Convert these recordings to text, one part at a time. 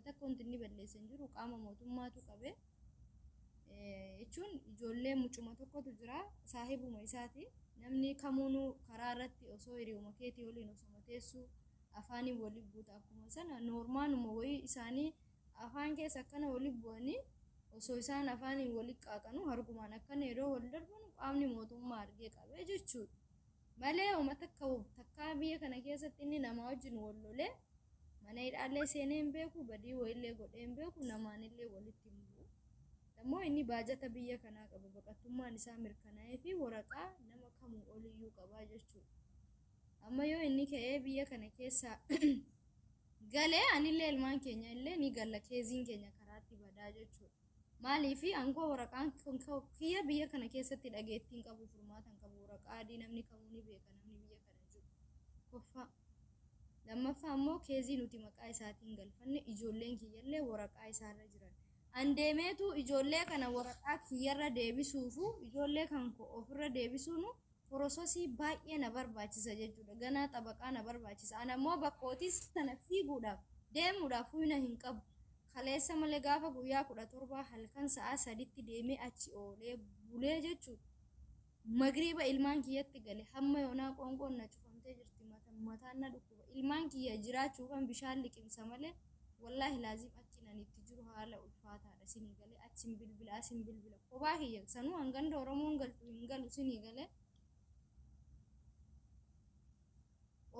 Uummata akka wanti inni balleesse hin jiru qaama mootummaatu qabe. Jechuun ijoollee mucuma tokkotu jira saahibuma isaati. Namni kamuunuu karaa irratti osoo hiriyuma keetii waliin osoma teessuu afaaniin waliin buuta akkuma sana noormaanuma wayii isaanii afaan keessa akkana waliin bu'anii osoo isaan afaaniin waliin qaaqanuu harkumaan akkana yeroo wal darbanu qaamni mootummaa argee qabee jechuudha. Malee homa takka takkaa biyya kana keessatti inni namaa wajjin wal lolee mana hidhaallee seenee hin beeku badii wayiillee godhee hin beeku namaanillee walitti hin bu'u. Ammoo inni baajata biyya kanaa qaba baqattummaan isaa mirkanaa'ee fi waraqaa nama kamuu oliyyuu qabaa jechuudha. Amma yoo inni ka'ee biyya kana keessaa galee anillee ilmaan keenya illee ni galla keeziin keenya karaatti badaa jechuudha. Maaliif aangoo waraqaan kiyya biyya kana keessatti dhageettiin qabu furmaata hin qabu waraqaa adii namni kamuu ni beeka namni biyya kana jiru. Koffaa. Lammaffaa immoo keezii nuti maqaa isaatiin galfanne ijoolleen kiyyallee waraqaa isaarra jiran. An deemeetu ijoollee kana waraqaa kiyyarra deebisuufu ijoollee kan koo ofirra deebisuunu porososii baay'ee na barbaachisa jechuudha. Ganaa xabaqaa na barbaachisa. An ammoo bakkootii sana fiiguudhaaf deemuudhaaf humna hin qabu. Kaleessa malee gaafa guyyaa 17 halkan sa'aa 3tti deemee achi oolee bulee jechuudha. Magriiba ilmaan kiyyatti gale hamma yoonaa qoonqoon na cufamtee jirti mataan na dhukkuba. Ilmaan kiyya jiraachuufan bishaan liqimsa malee wallaahi laazim achiin ani itti jiru haala ulfaataadha sinii galee achiin bilbila asin bilbila kophaa kiyya sanuu hanganda Oromoon galtu hin galu sinii galee.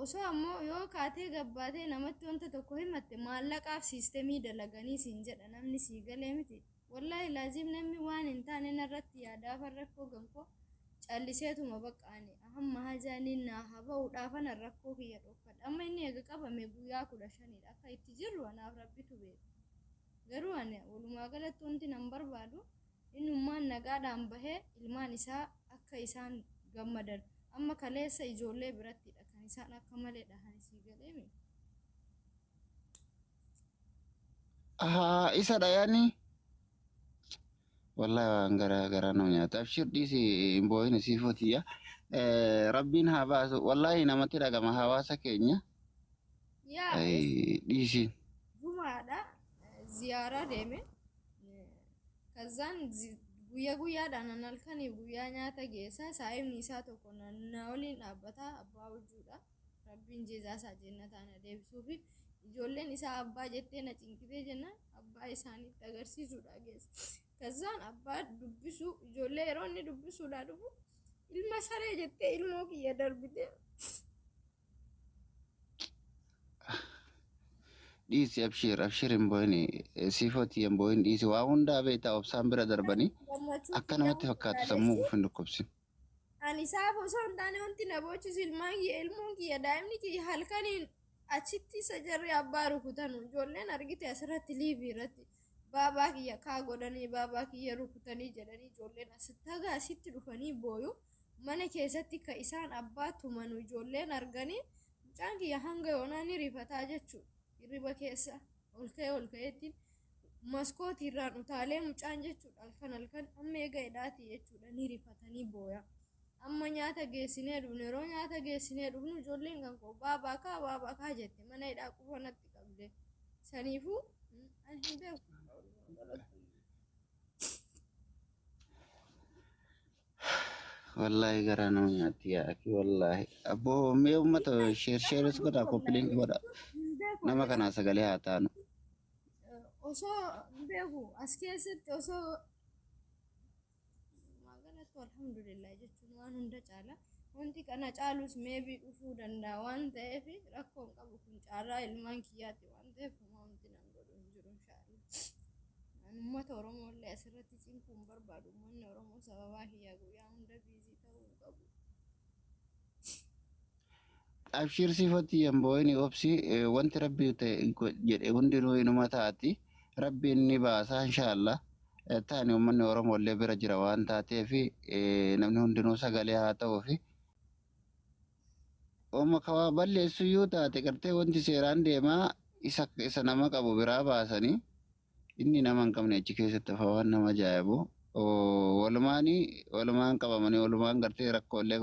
Osoo ammoo yoo kaatee gabbaatee namatti wanta tokko himatte maallaqaaf siistemii dalaganii siin jedha namni sii galee miti. Wallaahi laaziim namni waan hin taane narratti yaadaafan rakkoo gankoo calliseetuma bakka ani hamma hajaaniin naa haa ba'uudhaafan rakkoo kiyya dhokfadha. Amma inni eega qabame guyyaa 15dha. Akka itti jirru anaaf rabbitu beeka. Garuu ani walumaa galatti wanti nan barbaadu innummaan nagaadhaan bahee ilmaan isaa akka isaan gammadan amma kaleessa ijoollee birattidha kan isaan akka malee dhahan sii galeemi. Ahaa isa dhayani wallahi waan gara garaa nama nyaata. Abshir dhiisi hin boo'in isii fotiyya. Rabbiin haa baasu. Wallahi namatti dhagama hawaasa keenya. Yaa Dhiisi. Jumaadha ziyaaraa deeme. Kazaan guyya guyyaadhaan an halkanii guyyaa nyaata geessa saahibni isaa tokko na waliin dhaabbata abbaa hujuudha. Rabbiin jeezaa isaa jennataan na deebisuufi ijoolleen isaa abbaa jettee na cinqitee jennaan abbaa isaaniitti agarsiisuudha geessa. Kazaan abbaa dubbisuu ijoollee yeroo inni dubbisuudhaa dhufu ilma saree jettee ilmoo kiyya darbite. Dhiisi abshir abshir hin boo'ini siifoti hin boo'in dhiisi waa hundaa beektaa obsaan bira darbanii Gammachuu akka kiyya namatti hunda fakkaatu sammuu laalessi. of hin dhukkubsin. Ani isaaf osoo hin taane wanti na boochisu ilmaan kiyya ilmoon kiyya daa'imni kiyya halkaniin achitti isa jarri abbaa rukutanu ijoolleen argite asirratti liivii irratti baabaa kiyya kaa godhanii baabaa kiyya rukutanii jedhanii ijoolleen asitti haga asitti dhufanii booyu mana keessatti ka isaan abbaa tumanu ijoolleen arganii mucaan kiyya hanga yoonaa ni rifataa jechuudha. Hirriba keessa ol ka'ee ol ka'eetti maskootii irraan utaalee mucaan jechuudha halkan halkan amma eega hidhaatii jechuudha ni rifatanii booya. Amma nyaata geessinee dhufne yeroo nyaata geessinee dhufnu ijoolleen kan koo baabaa kaa baabaa kaa jette mana hidhaa qufa natti qabde. Saniifuu ani hin beeku. Wallaahi garaa nama nyaatti yaa akhi wallaahi. Abboo mee uummata sheer sheeris godhaa koppiliinki godhaa. Hin beeku Nama ani kanaa sagalee haa taanu. Osoo hin beeku as keessatti osoo Walumaa galatti alhamdulillah jechuun waan hunda caala. Wanti kana caalus meebii dhufuu danda'a waan ta'eef rakkoo hin qabu kun carraa ilmaan kiyyaati waan ta'eef homaa wanti nan godhu hin jiru inshaallah. Ani uummata Oromoo illee asirratti cinquu hin barbaadu. Uummanni Oromoo sababaa kiyyaa guyyaa hunda biizii ta'uu hin qabu. Abshiir siifatti hin boo'ini obsi wanti rabbi ta'e jedhe hundinuu inuma taati. Rabbiin ni baasa inshaallah. Taani uummanni Oromoo illee bira jira waan taateef namni hundinuu sagalee haa ta'uufi. Oma ka waa balleessu iyyuu taate gartee wanti seeraan deemaa isa isa nama qabu biraa baasanii inni nama hin qabne achi keessatti hafa waan nama ajaa'ibu. Walumaanii walumaan qabamanii walumaan gartee rakkoolee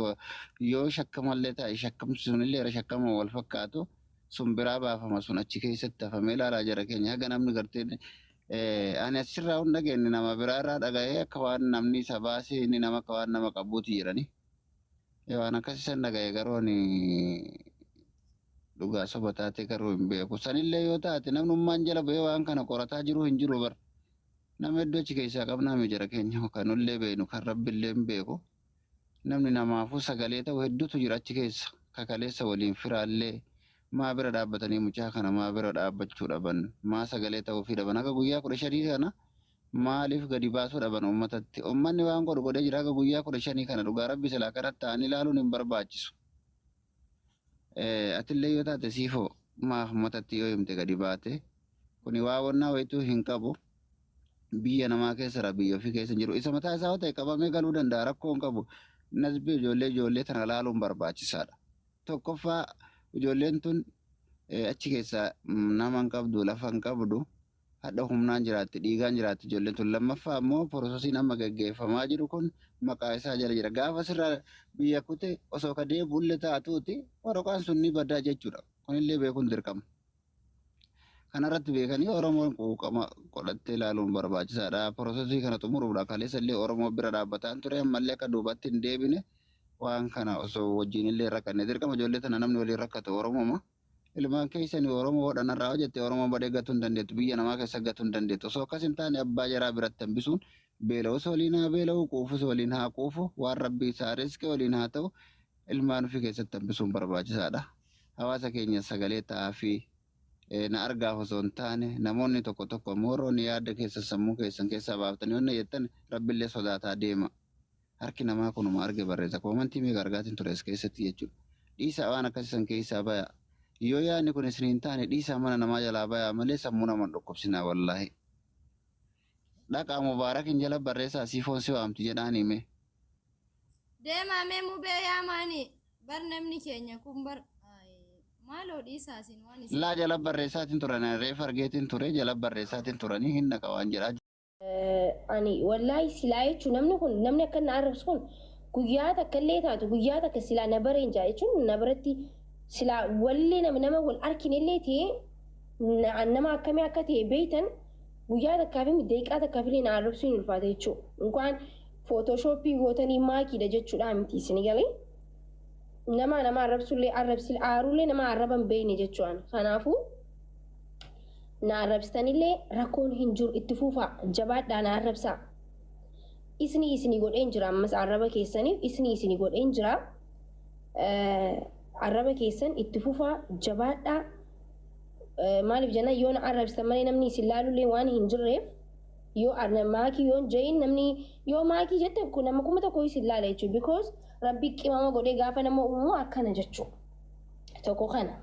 yoo shakkamallee taa'e shakkamsi sunillee shakkama wal fakkaatu. Sun biraa baafama, sun achi keessatti hafamee ilaalaa jira keenya. Haga namni gartee ani asirraa hin dhageenye, nama biraa irraa dhaga'ee, akka waan namni isa baasee inni nama akka waan nama qabuuti jedhani. Waan akkasii san dhaga'e, garuu ani dhugaa soba taate garuu hin beeku. Sanillee yoo taate namnummaan jala bu'ee waan kana qorataa jiru hin jiru bar. Nama iddoo achi keessaa qabnaa jira keenya, kanullee beeknu, kan rabbillee hin beeku. Namni namaafuu sagalee ta'u hedduutu jira achi keessa. Kakaleessa waliin firaallee maa bira dhaabbatanii, mucaa kana maa bira dhaabbachuu dhaban, maa sagalee ta'uufii dhaban, akka guyyaa 15 kana maaliif gadi baasuu dhaban uummatatti? Uummanni waan godhu godhee jira akka guyyaa 15 kana. Dhugaa rabbi silaa kanatti ta'anii ilaaluun hin barbaachisu. Atillee yoo taate siifoo, maaf uummatatti yoo himte gadi baate? Kuni waa wannaa wayituu hin qabu. Biyya namaa keessa, biyya ofii keessa jiru. Isa mataa isaa yoo ta'e qabamee galuu danda'a, rakkoo hin qabu. Nasbii ijoollee tana ilaaluun barbaachisaadha. Tokkoffaa, ijoolleen tun achi keessa nama hin qabdu, lafa hin qabdu, hadha humnaan jiraatti, dhiigaan jiraatti ijoolleen tun. Lammaffaa immoo processiin amma gaggeeffamaa jiru kun maqaa isaa jala jira. Gaafa sirraa biyya kute osoo ka deebi'ullee taatuuti, waraqaan sun ni badaa jechuudha. Kunillee beekuun dirqama. Kanarratti beekanii Oromoon quuqama godhattee ilaaluun barbaachisaadha. Processii kana xumuruudha. Kaleessa illee Oromoo bira dhaabbataan ture, ammallee akka duubatti hin deebine waan kana osoo wajjin illee rakkanne dirqama ijoollee tana namni waliin rakkatu Oromooma. Ilmaan keessanii Oromoo hodhanarraa hojjette, Oromoo badee gatuu hin dandeettu, biyya namaa keessa gatuu hin dandeettu. Osoo akkas hin taane abbaa jaraa biratti hambisuun, beela'us waliin haa beela'u, quufus waliin haa quufu, waan rabbii isaa riskee waliin haa ta'u, ilmaan ofii keessatti hambisuun barbaachisaadha. Hawaasa keenya sagalee ta'aa fi na argaaf osoo hin taane, namoonni tokko tokko immoo warroonni yaada keessa sammuu keessan keessaa baaftanii wanna jettan rabbillee sodaataa deema. Harki namaa kunuma arge barreessa. Commentii meeqa argaatiin ture as keessatti jechuudha. Dhiisaa, waan akkasii san keessaa baya. Yoo yaadni kun isin hin taane dhiisaa, mana namaa jalaa bayaa malee sammuu nama hin dhukkubsinaa wallaahi. Dhaqaa Mubaarakin jala barreessaa, siifoon si waamti jedhaan hime. Deemaa mee mubee yaamaani bar, namni keenya kun bar maaloo dhiisaa isin waan isin. Laa, jala barreessaatiin turan, reefa argeetiin ture, jala barreessaatiin turanii hin dhaqa waan jedhaa. Ani wallaahi silaa jechuun namni kun, namni akka na arrabsu kun, guyyaa takka illee taatu, guyyaa takka silaa na bareen jaa jechuun, na biratti silaa wallee nama wal argine illee ta'ee, nama akkamii akka ta'e beeytan, guyyaa takkaa fi daqiiqaa takkaaf illee na arrabsuu hin ulfaata jechuudha. Inkaan Photoshopii gootanii maakiidha jechuudha miti, isin galee nama arrabsullee arrabsi aarullee nama arraban beeyne jechuudhaan. Kanaafuu na arrabsitanillee rakkoon hin jiru, itti fufaa, jabaadhaa, na arrabsaa. Isni godheen jira, ammas arraba keessaniif isni godheen jira. Arraba keessan itti fufaa, jabaadhaa. Maaliif jenna, yoo na arrabsitan malee namni isin laalullee waan hin jirreef, yoo maakii yoo hin namni yoo maakii jette kun nama 1000 isin laala jechuudha. Because rabbi qimama godhee gaafa nama uumu akkana jechuudha. Tokko kana.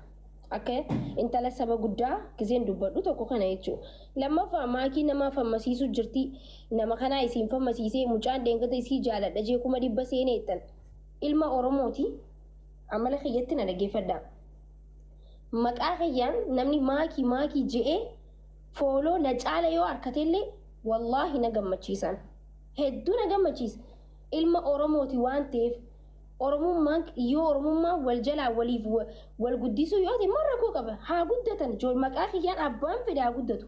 Akka intala saba guddaa giseen dubbadhu tokko kana jechuudha. Lammaffaa, maakii nama fammasiisu jirti. Nama kanaa isiin fammasiisee, mucaan deengata isii jaaladha jee 100,000 seenee jettan. Ilma Oromooti. Amala kiyyatti na dhaggeeffadha. Maqaa kiyyaan namni maakii maakii je'ee follow na caala yoo harkatellee, wallaahi na gammachiisan. Hedduu na gammachiisa. Ilma Oromooti waan ta'eef, Oromummaan yoo Oromummaan wal jalaa waliif wal guddisuu yoo ta'e, maal rakkoo qaba? Haa guddatan, maqaa kiyyaan abbaan fedhe haa guddatu.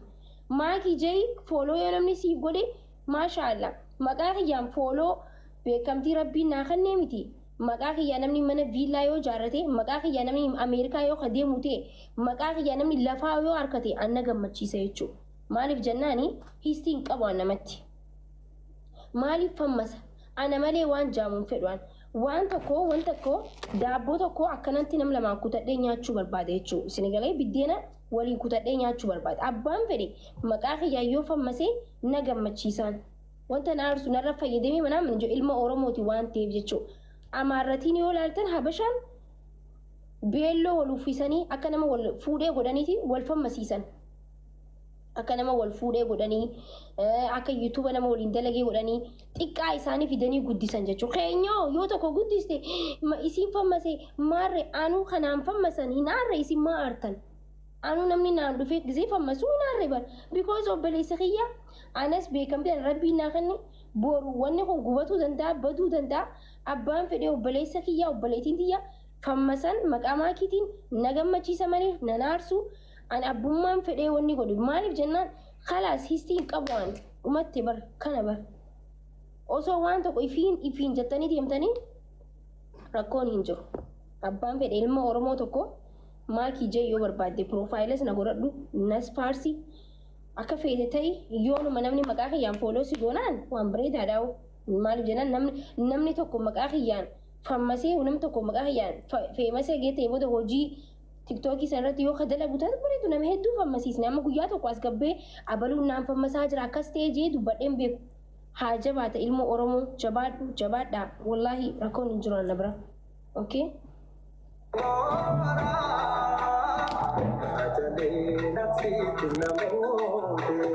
Maakii jee follow yoo namni siif godhe, maasha Allah. Maqaa kiyyaan follow beekamtii rabbiin naa kennee miti. Maqaa kiyyaa namni mana viillaa yoo ijaarrate, maqaa kiyyaa namni Ameerikaa yoo deemu ta'e, maqaa kiyyaa namni lafaa yoo harkate, an na gammachiisa jechuudha. Maaliif jennaani, histii hin qabu an namatti. Maaliif fammasa? Ana malee waan jaamuun fedhu an. Waan tokko, waan tokko, daabboo tokko akkanatti nam lamaan kutadhee nyaachuu barbaada jechuudha. Isin galee, biddeena waliin kutadhee nyaachuu barbaada. Abbaan fedhe maqaa kiyyaa yoo fammasee na gammachiisaan. Wanta na aarsu narra fayyadamee manaa mana ilma Oromooti waan ta'eef jechuudha. Amaarratiin yoo ilaaltan, Habashaan beelloo wal uffisanii akka nama wal fuudhee godhaniiti wal fammasiisan. Akka nama wal fuudhee godhanii, akka YouTubea nama waliin dalagee godhanii xiqqaa isaanii fidanii guddisan jechuudha. Keenyoo yoo tokko guddiste isiin fammase maarre, anuu kanaan fammasan hin aarre, isin maa aartan? Anuu namni naan dhufee gisee fammasuu hin aarre bar. Because obboleessa kiyya anas beekamtii rabbiin naa kenne, boru wanni kun gubatuu danda'a, baduu danda'a. Abbaan fedhee obboleessa kiyya, obboleettiin tiyya. Fammasan maqaa maakiitiin na gammachiisa malee nan aarsu. Ani abbummaan fedhee wanni godhu maaliif jennaan, khalaas, histii hin qabu, waan dhumatte bar kana bar. Osoo waan tokko ifiin ifiin jettanii deemtanii rakkoon hin jiru. Abbaan fedhe ilma Oromoo tokko maakii jee yoo barbaadde profile as na godhadhu, nas faarsi, akka feete ta'i. Yoonuma namni maqaa kiyyaan follow si goonaan waan bareedaadhaa. Maaliif jennaan, namni tokko maqaa kiyyaan fammasee, namni tokko maqaa kiyyaan feemasee geetee booda hojii TikTokii sana irratti yoo dalagu taate bareedu, nama hedduu fammasiisne. Amma guyyaa tokko as gabbee abaluun naan fammasaa jira, akkas ta'ee jee dubbadheen beeku. Haa jabaata ilmoo Oromoo, jabaadhu, jabaadhaa. Wallaahi rakkoon hin jiru anna bira. Okay. Ajalee nafsiitti namoota.